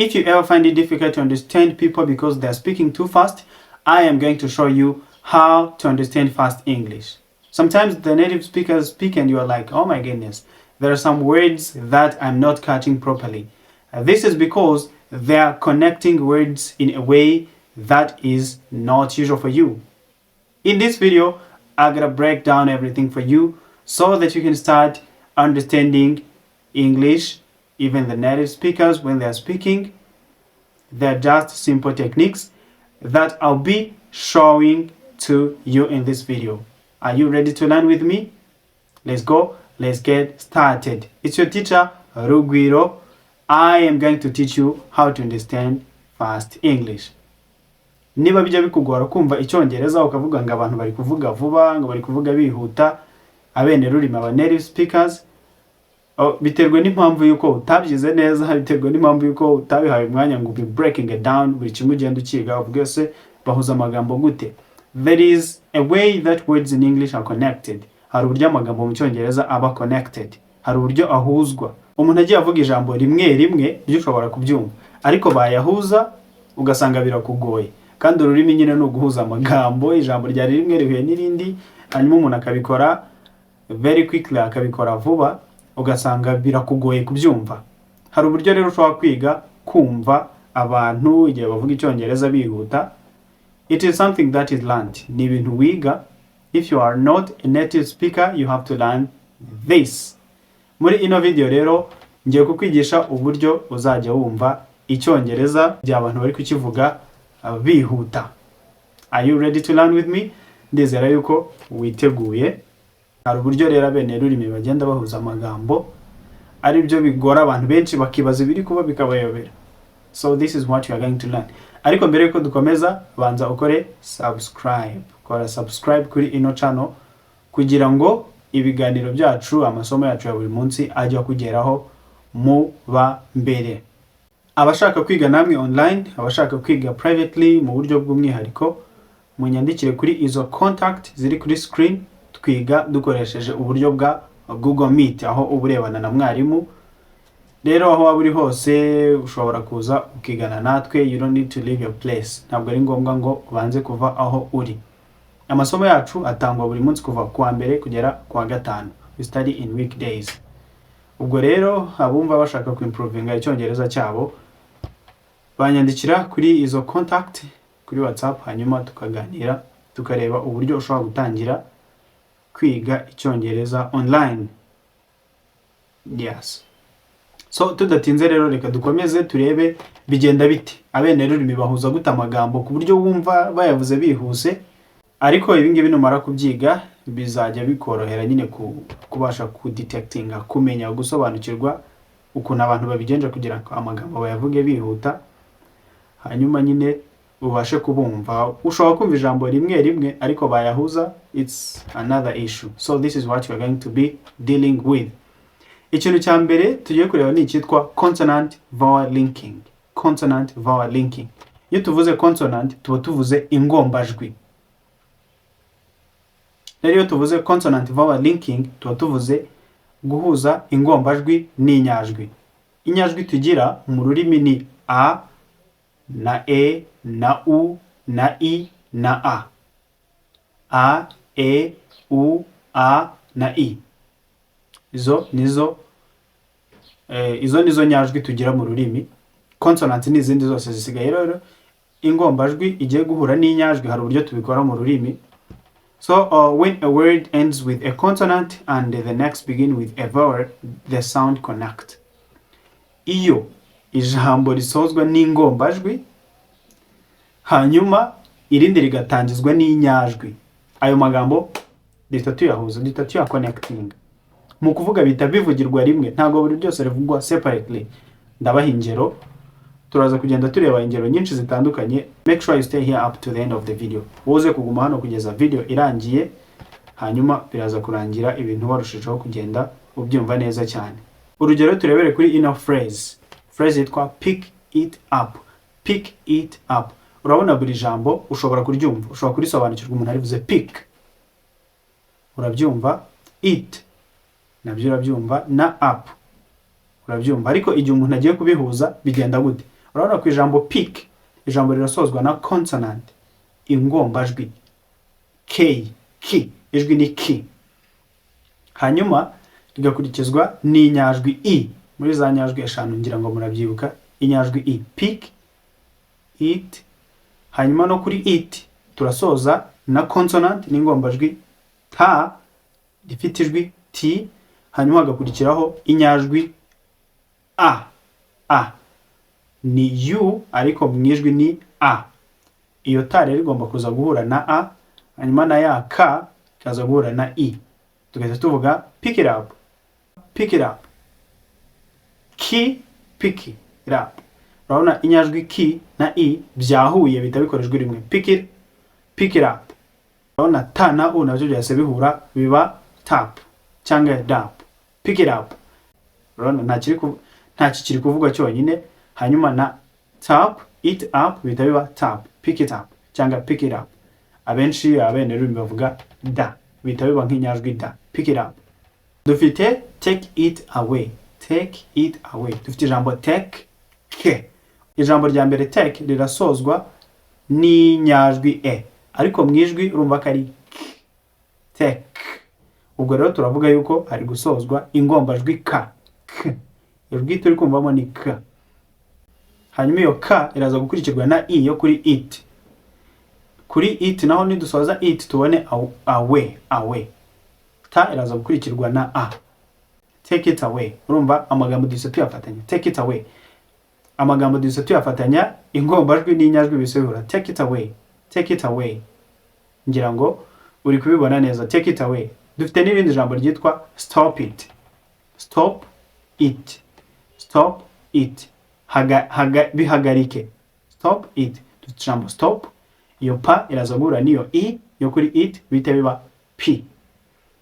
If you ever find it difficult to understand people because they are speaking too fast, I am going to show you how to understand fast English. Sometimes the native speakers speak and you are like, "Oh my goodness, there are some words that I'm not catching properly." This is because they are connecting words in a way that is not usual for you. In this video, I'm gonna break down everything for you so that you can start understanding English, even the native speakers when they are speaking. They're just simple techniques that I'll be showing to you in this video. Are you ready to learn with me? Let's go. Let's get started. It's your teacher, Rugwiro. I am going to teach you how to understand fast English. Niba bijya bikugora kumva Icyongereza, ukavuga ngo abantu bari kuvuga vuba, ngo bari kuvuga bihuta, abene rurimi, aba native speakers, oh, biterwa n'impamvu y'uko utabyize neza, biterwa n'impamvu y'uko utabihaye umwanya ngo ubi breaking it down, buri kimwe ugenda ukiga, uvuge se bahuza amagambo gute. There is a way that words in English are connected. Hari uburyo amagambo mu Cyongereza aba connected, hari uburyo ahuzwa. Umuntu agiye avuga ijambo rimwe rimwe ryo ushobora kubyumva, ariko bayahuza ugasanga birakugoye. Kandi ururimi nyine ni uguhuza amagambo. Ijambo ryari rimwe rihuye n'irindi, hanyuma umuntu akabikora very quickly, akabikora vuba, ugasanga birakugoye kubyumva. Hari uburyo rero ushobora kwiga kumva abantu igihe bavuga Icyongereza bihuta. It is something that is learned, ni ibintu wiga. If you are not a native speaker, you have to learn this. Muri ino video rero ngiye kukwigisha uburyo uzajya wumva Icyongereza igihe abantu bari kukivuga bihuta. Are you ready to learn with me? Ndizera yuko witeguye. Hari uburyo rero abene rurimi bagenda bahuza amagambo, ari byo bigora abantu benshi, bakibaza ibiri kuba bikabayobera. So this is what you are going to learn. Ariko mbere yuko dukomeza, banza ukore subscribe. Kora subscribe kuri ino channel kugira ngo ibiganiro byacu, amasomo yacu ya buri munsi ajya kugeraho mu ba mbere. Abashaka kwiga namwe online, abashaka kwiga privately, mu buryo bw'umwihariko, munyandikire kuri izo contact ziri kuri screen. Twiga dukoresheje uburyo bwa Google Meet, aho uba urebana na mwarimu. Rero aho waba uri hose ushobora kuza ukigana natwe. You don't need to leave your place, ntabwo ari ngombwa ngo ubanze kuva aho uri. Amasomo yacu atangwa buri munsi kuva ku wa mbere kugera ku wa gatanu. We study in weekdays. Ubwo rero abumva bashaka kuimprovinga Icyongereza cyabo banyandikira kuri izo contact kuri WhatsApp, hanyuma tukaganira, tukareba uburyo ushobora gutangira kwiga Icyongereza online. Yes, so tudatinze rero, reka dukomeze turebe bigenda bite, abene rurimi bahuza gute amagambo ku buryo wumva bayavuze bihuse. Ariko ibi ngibi numara kubyiga bizajya bikorohera nyine kubasha kudetectinga, kumenya, gusobanukirwa ukuntu abantu babigenza kugira ngo amagambo bayavuge bihuta, hanyuma nyine ubashe kubumva. Ushobora kumva ijambo rimwe rimwe, ariko bayahuza, it's another issue. So this is what you are going to be dealing with. Ikintu cya mbere tugiye kureba ni icyitwa consonant vowel linking. Consonant vowel linking: iyo tuvuze consonant tuba tuvuze ingombajwi. Rero iyo tuvuze consonant vowel linking tuba tuvuze guhuza ingombajwi n'inyajwi. Inyajwi tugira mu rurimi ni a na e na u na i na a. A, e, u, a na i, izo nizo nyajwi tugira mu rurimi. Consonants ni izindi zose zisigaye. Rero ingombajwi igiye guhura n'inyajwi, hari uburyo tubikora mu rurimi. So when a word ends with a consonant and the next begin with a vowel, the sound connect. Iyo ijambo risozwa n'ingombajwi hanyuma irindi rigatangizwa n'inyajwi, ayo magambo duhita tuyahuza, duhita tuyaconnectinga. Mu kuvuga bihita bivugirwa rimwe, ntabwo buri ryose rivugwa separately. Ndabaha ingero, turaza kugenda tureba ingero nyinshi zitandukanye. Make sure you stay here up to the end of the video. Uze kuguma hano kugeza video irangiye, hanyuma biraza kurangira ibintu warushijeho kugenda ubyumva neza cyane. Urugero turebere kuri ino phrase, phrase yitwa "pick it up". "Pick it up", urabona buri jambo ushobora kuryumva, ushobora kurisobanukirwa. Umuntu arivuze "pick" urabyumva, "it" nabyo urabyumva, na "up" urabyumva. Ariko igihe umuntu agiye kubihuza bigenda gute? Urabona ku ijambo pick, ijambo rirasozwa na consonant, ingombajwi k, k, ijwi ni k, hanyuma rigakurikizwa n'inyajwi i muri za nyajwi eshanu, ngira ngo murabyibuka, inyajwi i. Pick it. Hanyuma no kuri it turasoza na consonant, n'ingombajwi ta rifite ijwi t, hanyuma hagakurikiraho inyajwi a. A ni u ariko mu ijwi ni a. Iyo ta rero igomba kuza guhura na a, hanyuma na ya k ikaza guhura na i, tugahita tuvuga pick it up, pick it up, ki, pick it up. Urabona inyajwi ki na i byahuye, bihita bikora ijwi rimwe, pick it, pick it up. Urabona ta na u nabyo byahise bihura, biba tap cyangwa dap, pick it up. Urabona nta kikiri kuvugwa cyonyine. Hanyuma na tap it up bihita biba tap, pick it up cyangwa pick it up. Abenshi abene rurimi bavuga da, bihita biba nk'inyajwi da, pick it up. Dufite take it away, take it away. Dufite ijambo take, ke. Ijambo rya mbere take rirasozwa n'inyajwi e, ariko mu ijwi urumva ko ari k, take. Ubwo rero turavuga yuko hari gusozwa ingombajwi k, k. Ijwi turi kumvamo ni k. Hanyuma iyo k iraza gukurikirwa na i yo kuri it. Kuri it naho nidusoza it tubone away, away. Ta iraza gukurikirwa na a, take it away. Urumva amagambo duhise tuyafatanya, take it away. Amagambo duhise tuyafatanya, ingombajwi n'inyajwi bisubira, take it away, take it away. Ngira ngo uri kubibona neza, take it away. Dufite n'irindi jambo ryitwa stop it, stop it, stop it. Haga, bihagarike, stop it. Dufite ijambo stop, iyo pa iraza guhura n'iyo i yo kuri it, bihita biba p,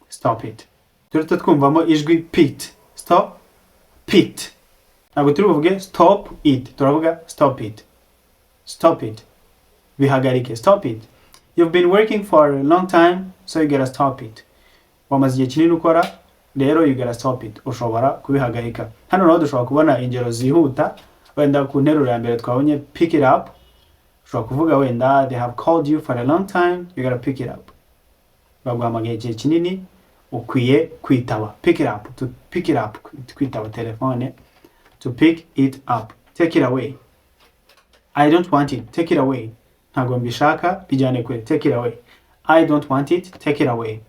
stop it. Turahita twumvamo ijwi pit, stop pit. Ntabwo turi buvuge stop it, turavuga stop it, stop it, bihagarike, stop it. You've been working for a long time, so you gotta stop it. Wamaze igihe kinini ukora, rero you gotta stop it, ushobora kubihagarika. Hano naho dushobora kubona ingero zihuta. Wenda ku nteruro ya mbere twabonye pick it up, ushobora kuvuga wenda they have called you for a long time, you gotta pick it up. Baguhamagaye igihe kinini, ukwiye kwitaba. Pick it up, to pick it up, kwitaba telefone, to pick it up. Take it away, I don't want it, take it away. Ntabwo mbishaka, bijyane kure, take it away. I don't want it, take it away.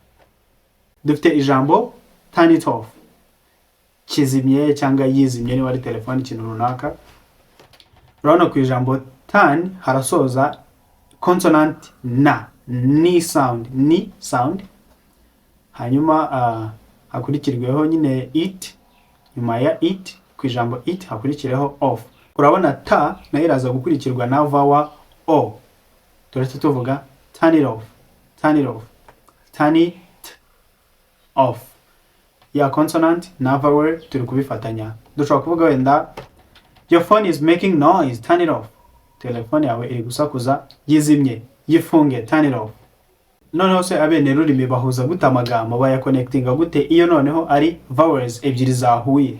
Dufite ijambo turn it off, kizimye cyangwa yizimye niba ari telefone, ikintu runaka. Urabona ku ijambo turn harasoza consonant na, ni sound, ni sound. Hanyuma hakurikirweho nyine it. Nyuma ya it, ku ijambo it hakurikireho off. Urabona ta nayo iraza gukurikirwa na vowel o, turahita tuvuga turn it off, turn it off, turn it off. Ya consonant na vowel turi kubifatanya. Dushobora kuvuga wenda your phone is making noise, turn it off. Telefone yawe iri gusakuza, yizimye, yifunge, turn it off. Noneho se abene rurimi bahuza gute amagambo, bayaconnectinga gute iyo noneho ari vowels ebyiri zahuye,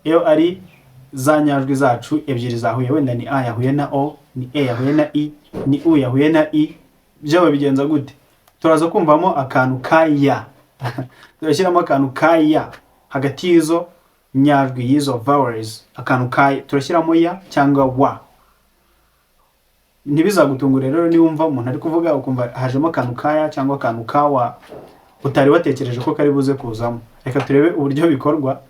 iyo ari za nyajwi zacu ebyiri zahuye? Wenda ni a yahuye na o, ni e yahuye na i, ni u yahuye na i, byo babigenza gute? Turaza kumvamo akantu ka ya, turashyiramo akantu ka ya hagati y'izo nyajwi, y'izo vowels, akantu ka turashyiramo ya cyangwa wa. Ntibizagutungure rero niwumva umuntu ari kuvuga ukumva hajemo akantu ka ya cyangwa akantu ka wa utari watekereje ko kari buze kuzamo. Reka turebe uburyo bikorwa.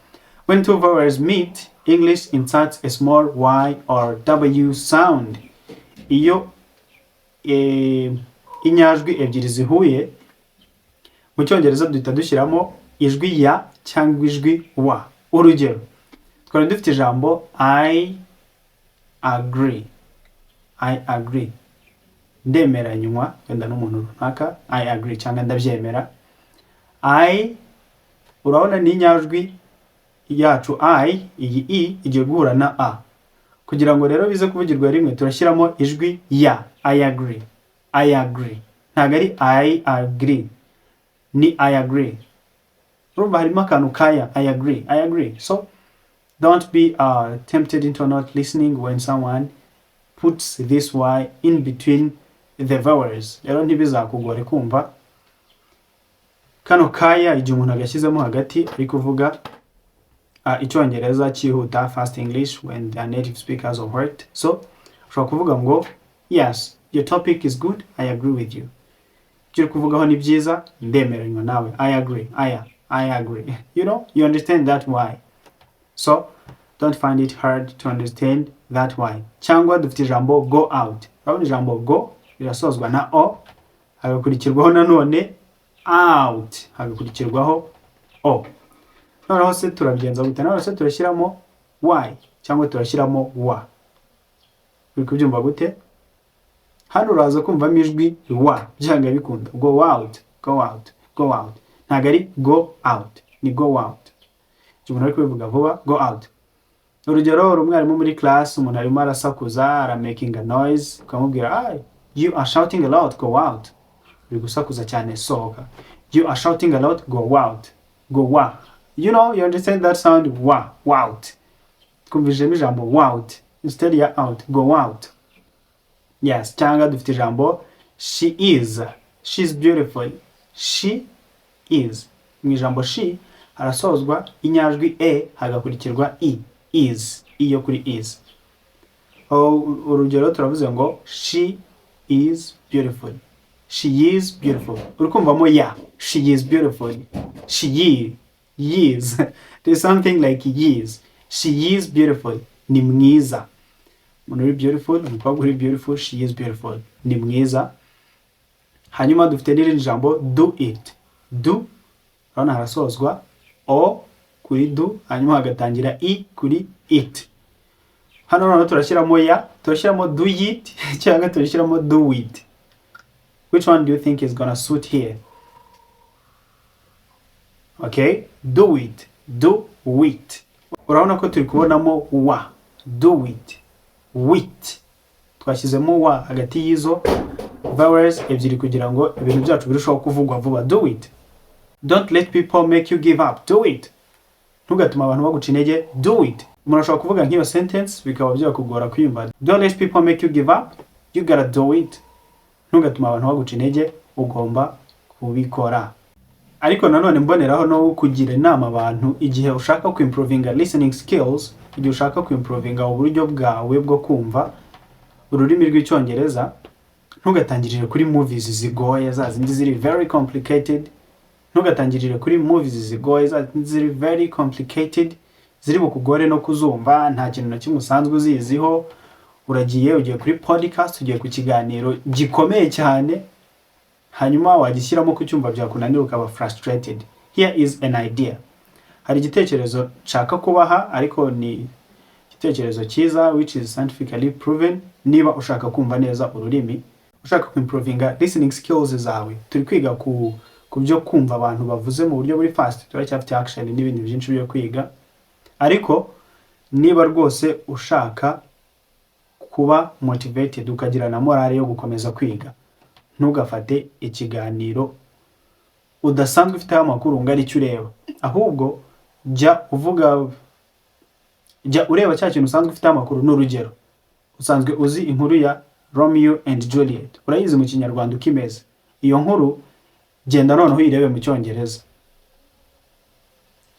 When two vowels meet, English inserts a small y or w sound. Iyo inyajwi ebyiri zihuye, mu Cyongereza duhita dushyiramo ijwi ya cyangwa ijwi wa. Urugero, twari dufite ijambo I agree, I agree, ndemeranywa wenda n'umuntu runaka, I agree cyangwa ndabyemera. I, urabona ni inyajwi yacu I, iyi i igiye guhura na a. Kugira ngo rero bize kuvugirwa rimwe, turashyiramo ijwi ya, I agree, I agree. Ntabwo ari I agree, ni I agree. Urumva harimo akantu kaya, I agree, I agree. So Don't be tempted into not listening when someone puts this Y in between the vowels. Rero ntibizakugore kumva kano kaya igihe umuntu agashyizemo hagati ari kuvuga Icyongereza cyihuta, fast English, when they are native speakers of what. So ushobora kuvuga ngo: "Yes, your topic is good, I agree with you." Icyo uri kuvugaho ni byiza, ndemeranywa nawe. I agree. I agree. You understand that Y. So don't find it hard to understand that Y. Cyangwa dufite ijambo "go out". Urabona ijambo "go" rirasozwa na o, hagakurikirwaho nanone "out", hagakurikirwaho o. Noneho se turabigenza gute? Noneho se turashyiramo y cyangwa turashyiramo wa? Uri kubyumva gute? Hano uraza kumvamo ijwi wa byanga bikunda. Go out, go out, go out. Ntabwo ari "go out", ni "go out". Icyo umuntu ari kubivuga vuba, go out. Urugero, uri umwarimu muri class, umuntu arimo arasakuza, aramakinga noise, ukamubwira: "Ah, you are shouting a lot, go out." Uri gusakuza cyane, sohoka. You are shouting a lot, go out. Go wa. You understand that sound, wa, out. Twumvishemo ijambo "out" instead ya "out". Go out. Yes. Cyangwa dufite ijambo "she is". She is beautiful. She is. Mu ijambo "she" harasozwa inyajwi e, hagakurikirwa i, is, iyo kuri "is". Oh, urugero turavuze ngo: "She is beautiful." She is beautiful. Uri kumvamo ya. She is beautiful. She is. There's something like "is". She is beautiful. Ni mwiza. Umuntu uri beautiful, umukobwa uri beautiful, she is beautiful. Ni mwiza. Hanyuma dufite n'irindi jambo "do it". Do, urabona harasozwa o kuri "do", hanyuma hagatangira i kuri "it". Hano noneho turashyiramo ya, turashyiramo "do it" cyangwa turashyiramo "do it"? Which one do you think is gonna suit here? Okay, do it, do it. Urabona ko turi kubonamo wa. Do it, wit. Twashyizemo wa hagati y'izo vowels ebyiri kugira ngo ibintu byacu birusheho kuvugwa vuba. Do it. Don't let people make you give up, do it. Ntugatuma abantu baguca intege, do it. Umuntu ashobora kuvuga nk'iyo sentence bikaba byakugora kwiyumva. Don't let people make you give up, you gotta do it. Ntugatuma abantu baguca intege, ugomba kubikora. Ariko nanone mboneraho no kugira inama abantu: igihe ushaka kuimprovinga listening skills, igihe ushaka kuimprovinga uburyo bwawe bwo kumva ururimi rw'Icyongereza, ntugatangirire kuri movies zigoye, za zindi ziri very complicated. Ntugatangirire kuri movies zigoye, za zindi ziri very complicated, ziri bukugore no kuzumva, nta kintu na kimwe usanzwe uziziho. Uragiye, ugiye kuri podcast, ugiye ku kiganiro gikomeye cyane, hanyuma wagishyiramo kucyumva byakunanira, ukaba frustrated. Here is an idea. Hari igitekerezo nshaka kubaha, ariko ni igitekerezo cyiza which is scientifically proven. Niba ushaka kumva neza ururimi, ushaka kuimprovinga listening skills zawe, turi kwiga ku byo kumva abantu bavuze mu buryo buri fast. Turacyafite action n'ibindi byinshi byo kwiga, ariko niba rwose ushaka kuba motivated, ukagira na morale yo gukomeza kwiga, ntugafate ikiganiro udasanzwe ufiteho amakuru ngo ari cyo ureba. Ahubwo jya uvuga, jya ureba cya kintu usanzwe ufiteho amakuru. Ni urugero, usanzwe uzi inkuru ya Romeo and Juliet, urayizi mu Kinyarwanda uko imeze. Iyo nkuru genda noneho uyirebe mu Cyongereza.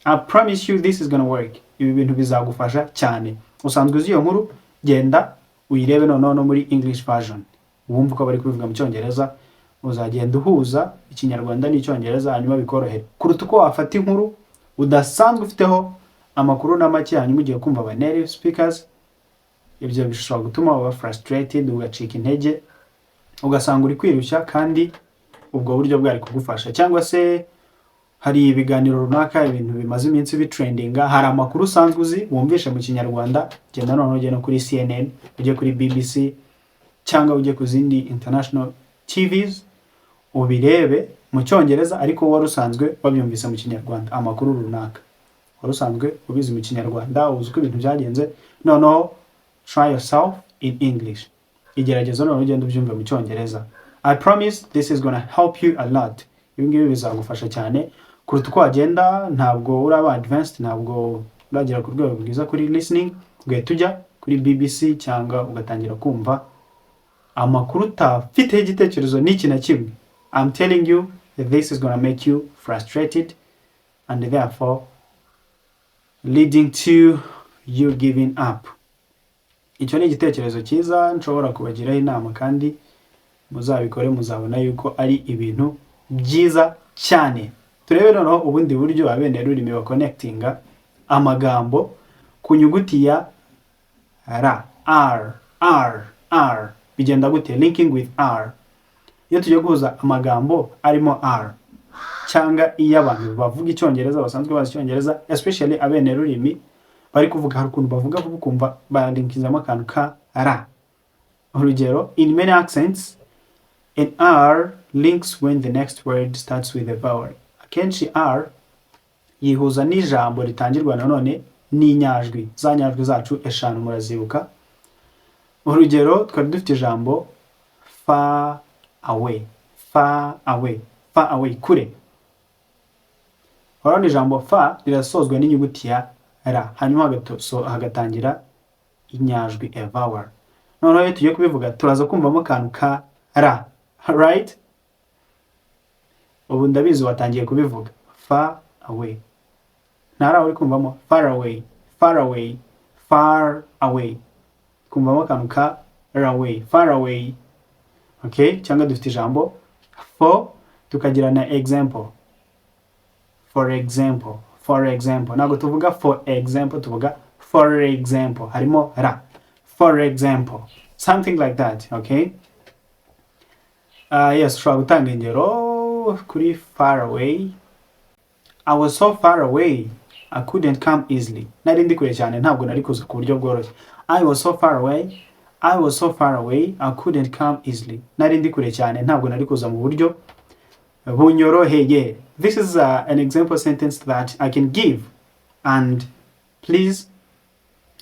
I promise you this is gonna work. Ibi bintu bizagufasha cyane. Usanzwe uzi iyo nkuru, genda uyirebe noneho no muri English version, wumve uko bari kubivuga mu Cyongereza. Uzagenda uhuza Ikinyarwanda n'Icyongereza, hanyuma bikorohera kuruta uko wafata inkuru udasanzwe ufiteho amakuru na make, hanyuma ugiye kumva aba native speakers. Ibyo bishobora gutuma uba frustrated, ugacika intege, ugasanga uri kwirushya kandi ubwo buryo bwari kugufasha. Cyangwa se hari ibiganiro runaka, ibintu bimaze iminsi bitrendinga, hari amakuru usanzwe uzi wumvishe mu Kinyarwanda, genda noneho ujye no kuri CNN, ujye kuri BBC, cyangwa ujye ku zindi international TVs, ubirebe mu Cyongereza ariko wari usanzwe wabyumvise mu Kinyarwanda. Amakuru runaka wari usanzwe ubizi mu Kinyarwanda, uzi uko ibintu byagenze, noneho try yourself in English. Igerageza noneho ugenda ubyumve mu Cyongereza. I promise this is gonna help you a lot. Ibi ngibi bizagufasha cyane kuruta uko wagenda. Ntabwo uraba advanced, ntabwo Uragera ku rwego rwiza kuri listening, ugahita ujya kuri BBC cyangwa ugatangira kumva amakuru utafiteho igitekerezo n'iki na kimwe. I'm telling you, this is gonna make you frustrated and therefore leading to you giving up. Icyo ni igitekerezo cyiza nshobora kubagiraho inama, kandi muzabikore, muzabona yuko ari ibintu byiza cyane. Turebe noneho ubundi buryo abenerurimi baconnectinga amagambo ku nyuguti ya R. R, R, R, bigenda gute? Linking with R. Iyo tugiye guhuza amagambo arimo R, cyangwa iyo abantu bavuga Icyongereza, basanzwe bazi Icyongereza, especially abenerurimi bari kuvuga, hari ukuntu bavuga vuba ukumva balinkizamo akantu ka R. Urugero, in many accents an R links when the next word starts with a vowel. Akenshi R yihuza n'ijambo ritangirwa nanone n'inyajwi, za nyajwi zacu eshanu murazibuka. Urugero, twari dufite ijambo far away, far away, far away, kure. Urabona ijambo far rirasozwa n'inyuguti ya R, hanyuma hagatangira inyajwi, a vowel. Noneho iyo tugiye kubivuga turaza kumvamo akantu ka R, right? Ubu ndabizi watangiye kubivuga: far away. Nta R uri kumvamo? Far away, far away, far away. Kumvamo akantu ka R, away, far away. Okay, cyangwa dufite ijambo for, tukagira na example. For example, for example. Ntabwo tuvuga for example, tuvuga for example, harimo R. For example, something like that. Okay, yes, ushobora gutanga ingero kuri far away: "I was so far away, I couldn't come easily." Nari ndi kure cyane, ntabwo nari kuza ku buryo bworoshye. I was so far away, I was so far away, I couldn't come easily. Nari ndi kure cyane, ntabwo nari kuza mu buryo bunyoroheye. This is an example sentence that I can give, and please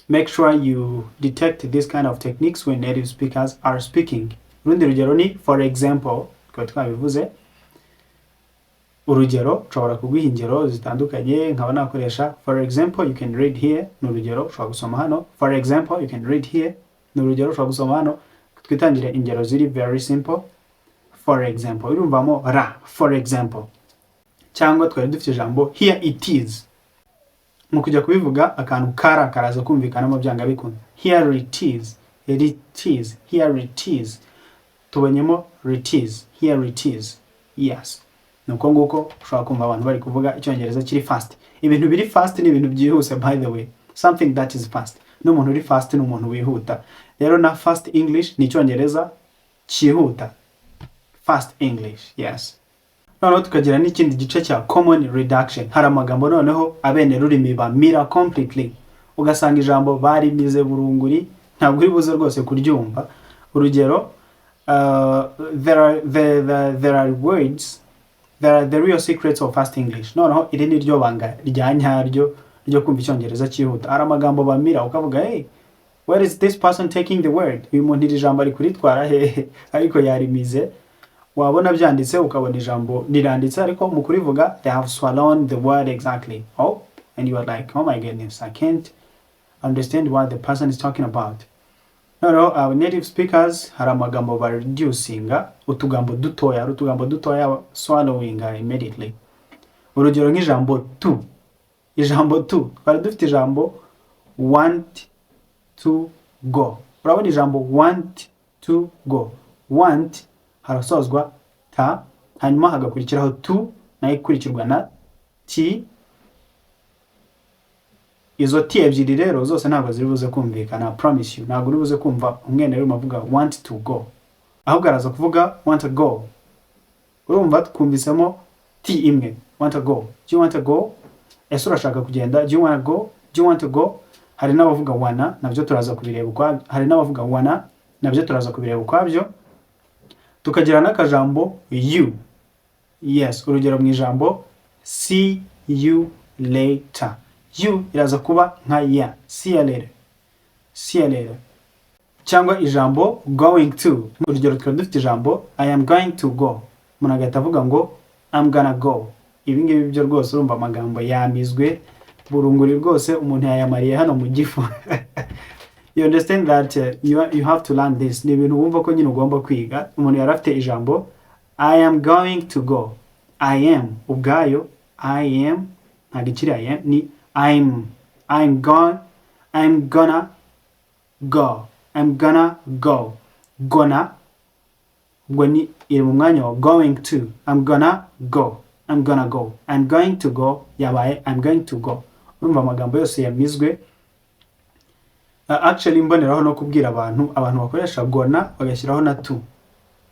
make sure you detect this kind of techniques when native speakers are speaking. Urundi rugero ni for example, tukaba twabivuze. Urugero, nshobora kuguha ingero zitandukanye, nkaba nakoresha "For example, you can read here." Ni urugero ushobora gusoma hano. "For example, you can read here." Ni urugero ushobora gusoma hano. Twitangire ingero ziri very simple. For example, urumvamo R, for example. Cyangwa twari dufite ijambo here it is. Mu kujya kubivuga, akantu ka R karaza kumvikanamo byanga bikunda. Here it is, it is, here it is. Tubonyemo it is, here it is. Yes, ni uko nguko ushobora kumva abantu bari kuvuga Icyongereza kiri fast. Ibintu biri fast ni ibintu byihuse, by the way. Something that is fast, n'umuntu uri fast ni umuntu wihuta. Rero na fast English ni Icyongereza cyihuta, fast English, yes. Noneho tukagira n'ikindi gice cya common reduction. Hari amagambo noneho abene rurimi bamira completely, ugasanga ijambo barimize burunguri, ntabwo uri buze rwose kuryumva. Urugero, there are words, there are the real secrets of fast English. Noneho iri ni ryo banga rya nyaryo ryo kumva Icyongereza cyihuta. Hari amagambo bamira ukavuga: "Hey, where is this person taking the word? Uyu muntu iri jambo ari kuritwara hehe?" Ariko yarimize. Wabona byanditse, ukabona ijambo riranditse, ariko mu kurivuga they have swallowed the word exactly. Oh, and you are like, "Oh my goodness, I can't understand what the person is talking about." Noneho aba native speakers hari amagambo bareducinga utugambo dutoya, hari utugambo dutoya swallowing immediately. Urugero nk'ijambo to. Ijambo to, twari dufite ijambo want to go. Urabona ijambo want to go, want harasozwa ta, hanyuma hagakurikiraho to, nayo ikurikirwa na t. Izo t ebyiri rero zose ntabwo ziri buze kumvikana. I promise you, ntabwo uri buze kumva umwene urimo avuga want to go, ahubwo araza kuvuga want to go. Urumva twumvisemo t imwe. Want to go. Do you want to go? Ese urashaka kugenda? Do you want to go? Do you want to go? Hari n'abavuga wanna, nabyo turaza kubireba ukwabyo. Hari n'abavuga wanna, nabyo turaza kubireba ukwabyo. Tukagira n'akajambo you. Yes, urugero mu ijambo see you later, you iraza kuba nka ya, see you later, see you later. Cyangwa ijambo going to. Urugero, twari dufite ijambo I am going to go, umuntu agahita avuga ngo I'm gonna go. Ibi ngibi byo rwose urumva amagambo yamizwe. Burunguri rwose umuntu yayamariye hano mu gifu. You understand that you have to learn this. Ni ibintu wumva ko nyine ugomba kwiga. Umuntu yari afite ijambo "I am going to go". "I am" ubwayo, "I am" ntabwo ikiri "I am", ni "I'm". I'm gone, I'm gonna go, I'm gonna go. "Gonna" ubwo ni iri mu mwanya wa "going to". I'm gonna go, I'm gonna go. "I'm going to go" yabaye "I'm going to go". Urumva amagambo yose yamizwe. Actually mboneraho no kubwira abantu bakoresha "gonna" bagashyiraho na "to",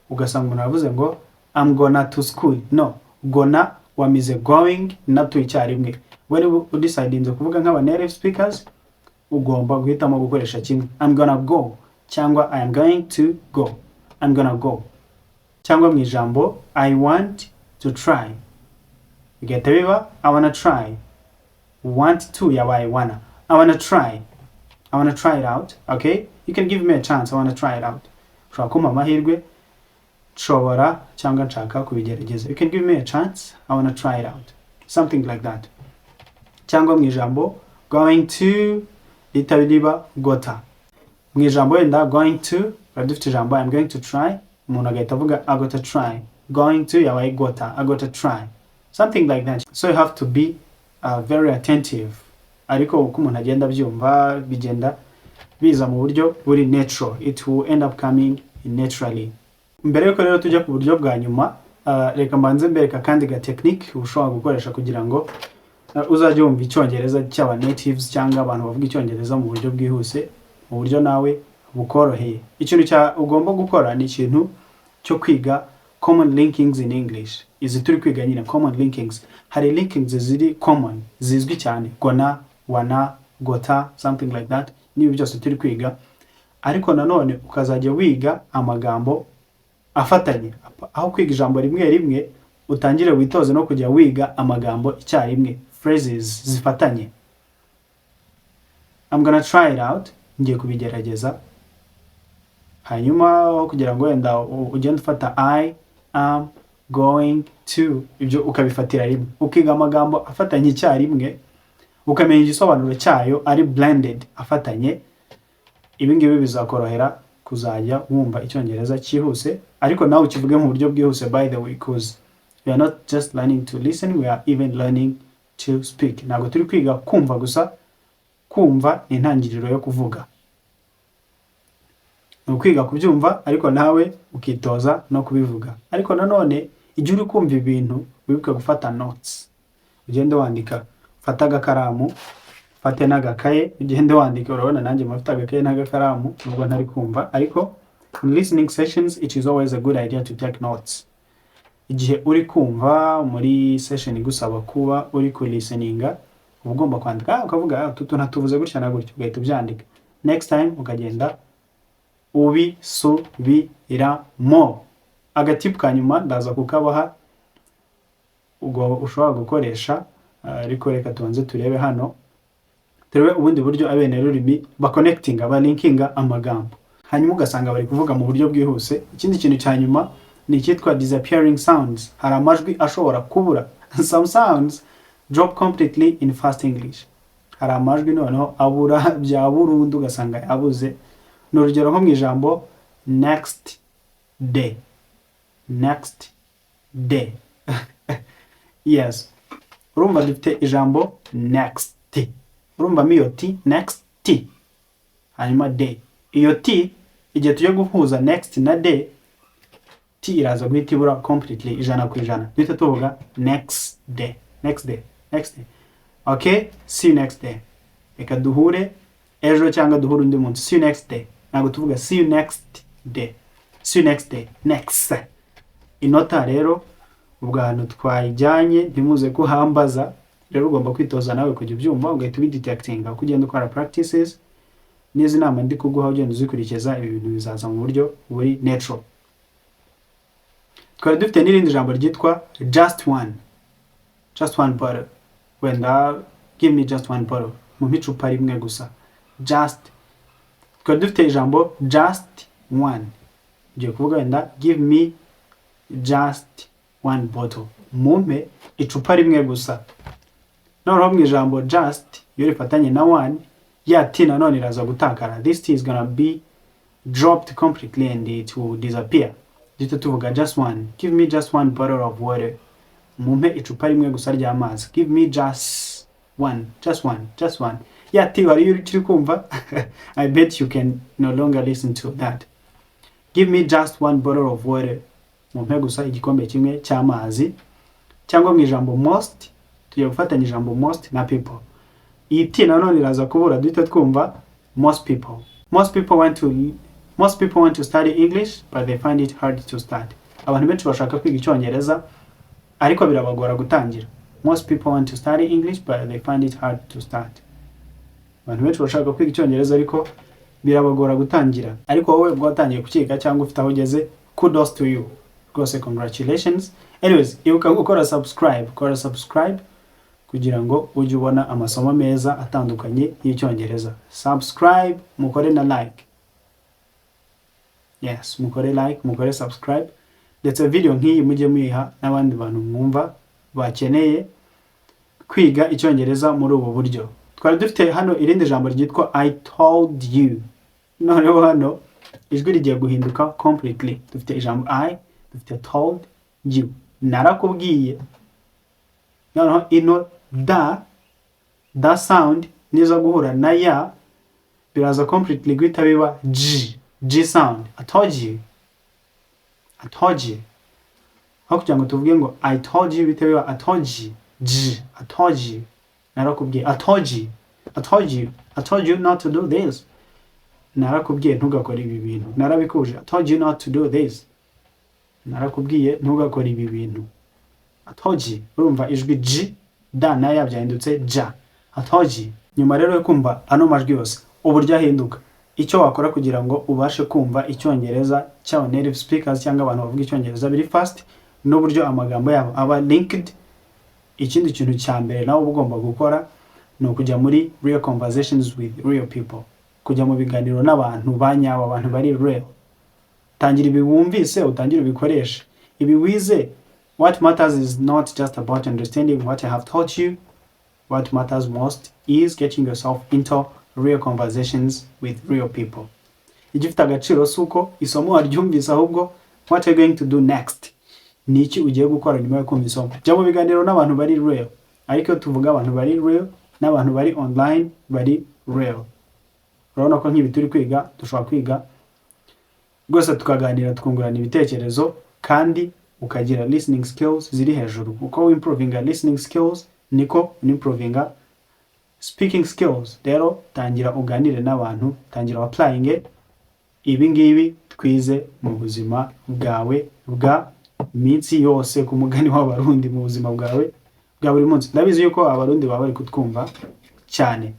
ugasanga umuntu aravuze ngo "I'm gonna to school". No, "gonna" wamize "going" na "to" icyarimwe. We niba udecidinze kuvuga nk'aba native speakers, ugomba guhitamo gukoresha kimwe: "I'm gonna go" cyangwa "I am going to go". "I'm gonna go". Cyangwa mu ijambo "I want to try" bigahita biba "I wanna try". "Want to" yabaye "wanna". I wanna try, I wanna try it out. Okay, you can give me a chance, I wanna try it out. Ushobora kumpa amahirwe, nshobora cyangwa nshaka kubigerageza. You can give me a chance, I wanna try it out, something like that. Cyangwa mu ijambo "going to" rihita riba "gotta". Mu ijambo wenda "going to", tuba dufite ijambo "I'm going to try", umuntu agahita avuga "I gotta try". "Going to" yabaye "gotta". I gotta try, something like that. So you have to be very attentive. Ariko uko umuntu agenda abyumva, bigenda biza mu buryo buri natural. It will end up coming naturally. Mbere yuko rero tujya ku buryo bwa nyuma, reka mbanze mbereka akandi ga technique ushobora gukoresha kugira ngo uzajye wumva Icyongereza cy'aba natives cyangwa abantu bavuga Icyongereza mu buryo bwihuse, mu buryo nawe bukoroheye. Ikintu cya ugomba gukora ni ikintu cyo kwiga common linkings in English. Izi turi kwiga nyine, common linkings. Hari linkings ziri common, zizwi cyane: gonna, wanna, gotta, something like that, n'ibi byose turi kwiga. Ariko nanone ukazajya wiga amagambo afatanye. Aho kwiga ijambo rimwe rimwe, utangire witoze no kujya wiga amagambo icyarimwe, phrases zifatanye. "I'm gonna try it out", ngiye kubigerageza. Hanyuma aho kugira ngo wenda ugende ufata "I am going to", ibyo ukabifatira rimwe, ukiga amagambo afatanye icyarimwe, ukamenya igisobanuro cyayo ari blended, afatanye. Ibi ngibi bizakorohera kuzajya wumva Icyongereza cyihuse, ariko nawe ukivuge mu buryo bwihuse. By the way, because we are not just learning to listen, we are even learning to speak. Ntabwo turi kwiga kumva gusa. Kumva ni intangiriro yo kuvuga, ni ukwiga kubyumva, ariko nawe ukitoza no kubivuga. Ariko nanone igihe uri kumva ibintu, wibuke gufata notes, ugende wandika. Fata agakaramu, ufate n'agakaye, ugende wandika. Urabona nanjye mfite agakaye n'agakaramu nubwo ntari kumva, ariko in listening sessions it is always a good idea to take notes. Igihe uri kumva muri session igusaba kuba uri kulisteninga, uba ugomba kwandika, ukavuga "Ah, utu tuntu tuvuze gutya na gutya", ugahita ubyandika. Next time ukagenda ubisubiramo. Agatipu ka nyuma ndaza kukabaha, ubwo ushobora gukoresha, ariko reka tubanze turebe hano, turebe ubundi buryo abenerurimi baconnectinga, balinkinga amagambo, hanyuma ugasanga bari kuvuga mu buryo bwihuse. Ikindi kintu cya nyuma ni icyitwa disappearing sounds. Hari amajwi ashobora kubura. Some sounds drop completely in fast English. Hari amajwi noneho abura bya burundu, ugasanga yabuze. Ni urugero nko mu ijambo "next day". Next day, yes. Urumva dufite ijambo "next", urumvamo iyo t, "next", t, hanyuma "day". Iyo t, igihe tujya guhuza "next" na "day", t iraza guhita ibura completely, 100%. Duhita tuvuga "next day", next day, next day. Okay, see you next day, reka duhure ejo cyangwa duhure undi munsi, see you next day. Ntabwo tuvuga "see you next day", see you next day, next. Inota rero ubwo ahantu twayijyanye, ntimuze kuhambaza. Rero ugomba kwitoza nawe kujya ubyumva, ugahita ubidetectinga. Uko ugenda ukora practices n'izi nama ndi kuguha, ugenda uzikurikiza, ibi bintu bizaza mu buryo buri natural. Twari dufite n'irindi jambo ryitwa "just one". Just one bottle. Wenda "Give me just one bottle", mumpe icupa rimwe gusa. Just, twari dufite ijambo "just one". Ugiye kuvuga wenda "Give me just one bottle", mumpe icupa rimwe gusa. Noneho mu ijambo just, iyo rifatanye na one, ya t nanone iraza gutakara. This t is gonna be dropped completely and it will disappear. Duhita tuvuga just one. Give me just one bottle of water. Mumpe icupa rimwe gusa ry'amazi. Give me just one, just one, just one. Ya t wari ukiri kumva, I bet you can no longer listen to that. Give me just one bottle of water. Mumpe gusa igikombe kimwe cy'amazi. Cyangwa mu ijambo most, tugiye gufatanya ijambo most na people. Iyi t nanone iraza kubura, duhita twumva most people. Most people want to study English, but they find it hard to start. Abantu benshi bashaka kwiga Icyongereza, ariko birabagora gutangira. Most people want to study English, but they find it hard to start. Abantu benshi bashaka kwiga Icyongereza, ariko birabagora gutangira. Ariko wowe ubwo watangiye kukiga cyangwa ufite aho ugeze, kudos to you rwose, congratulations. Anyways, ibuka gukora subscribe. Kora subscribe kugira ngo ujye ubona amasomo meza atandukanye y'Icyongereza. Subscribe, mukore na like. Yes, mukore like, mukore subscribe, ndetse video nk'iyi mujye muyiha n'abandi bantu mwumva bakeneye kwiga Icyongereza muri ubu buryo. Twari dufite hano irindi jambo ryitwa I told you. Noneho hano ijwi rigiye guhinduka completely. Dufite ijambo I, dufite told you, narakubwiye. Noneho ino da, da sound niza guhura na ya, biraza completely guhita biba g, g sound. I told you, I told you. Aho kugira ngo tuvuge ngo I told you, bihita biba I told you, g, I told you, narakubwiye. I told you, I told you, I told you not to do this. Narakubwiye ntugakore ibi bintu, narabikuje. I told you not to do this. Narakubwiye ntugakore ibi bintu. I told you. Urumva ijwi g, da na ya byahindutse ja. I told you. Nyuma rero yo kumva ano majwi yose uburyo ahinduka, icyo wakora kugira ngo ubashe kumva Icyongereza cy'aba native speakers cyangwa abantu bavuga Icyongereza biri fast, n'uburyo amagambo yabo aba linked, ikindi kintu cya mbere nawe uba ugomba gukora ni ukujya muri real conversations with real people, kujya mu biganiro n'abantu ba nyabo, abantu bari real. Tangira ibi wumvise, utangire ubikoreshe ibi wize. What matters is not just about understanding what I have taught you. What matters most is getting yourself into real conversations with real people. Igifite agaciro si uko isomo waryumvise, ahubwo what are you going to do next? Ni iki ugiye gukora nyuma yo kumva isomo? Jya mu biganiro n'abantu bari real. Ariko iyo tuvuga abantu bari real, n'abantu bari online bari real. Urabona ko nk'ibi turi kwiga, dushobora kwiga rwose tukaganira, tukungurana ibitekerezo, kandi ukagira listening skills ziri hejuru. Uko wimprovinga listening skills, niko unimprovinga speaking skills. Rero tangira uganire n'abantu, tangira applying ibi ngibi twize mu buzima bwawe bwa minsi yose, ku mugani w'Abarundi, mu buzima bwawe bwa buri munsi. Ndabizi yuko Abarundi baba bari kutwumva cyane.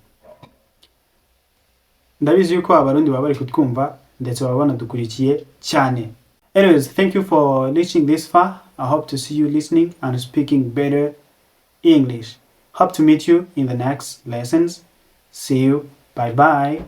Ndabizi yuko Abarundi baba bari kutwumva, ndetse baba banadukurikiye cyane. Anyways, thank you for reaching this far. I hope to see you listening and speaking better English. Hope to meet you in the next lessons. See you. Bye bye.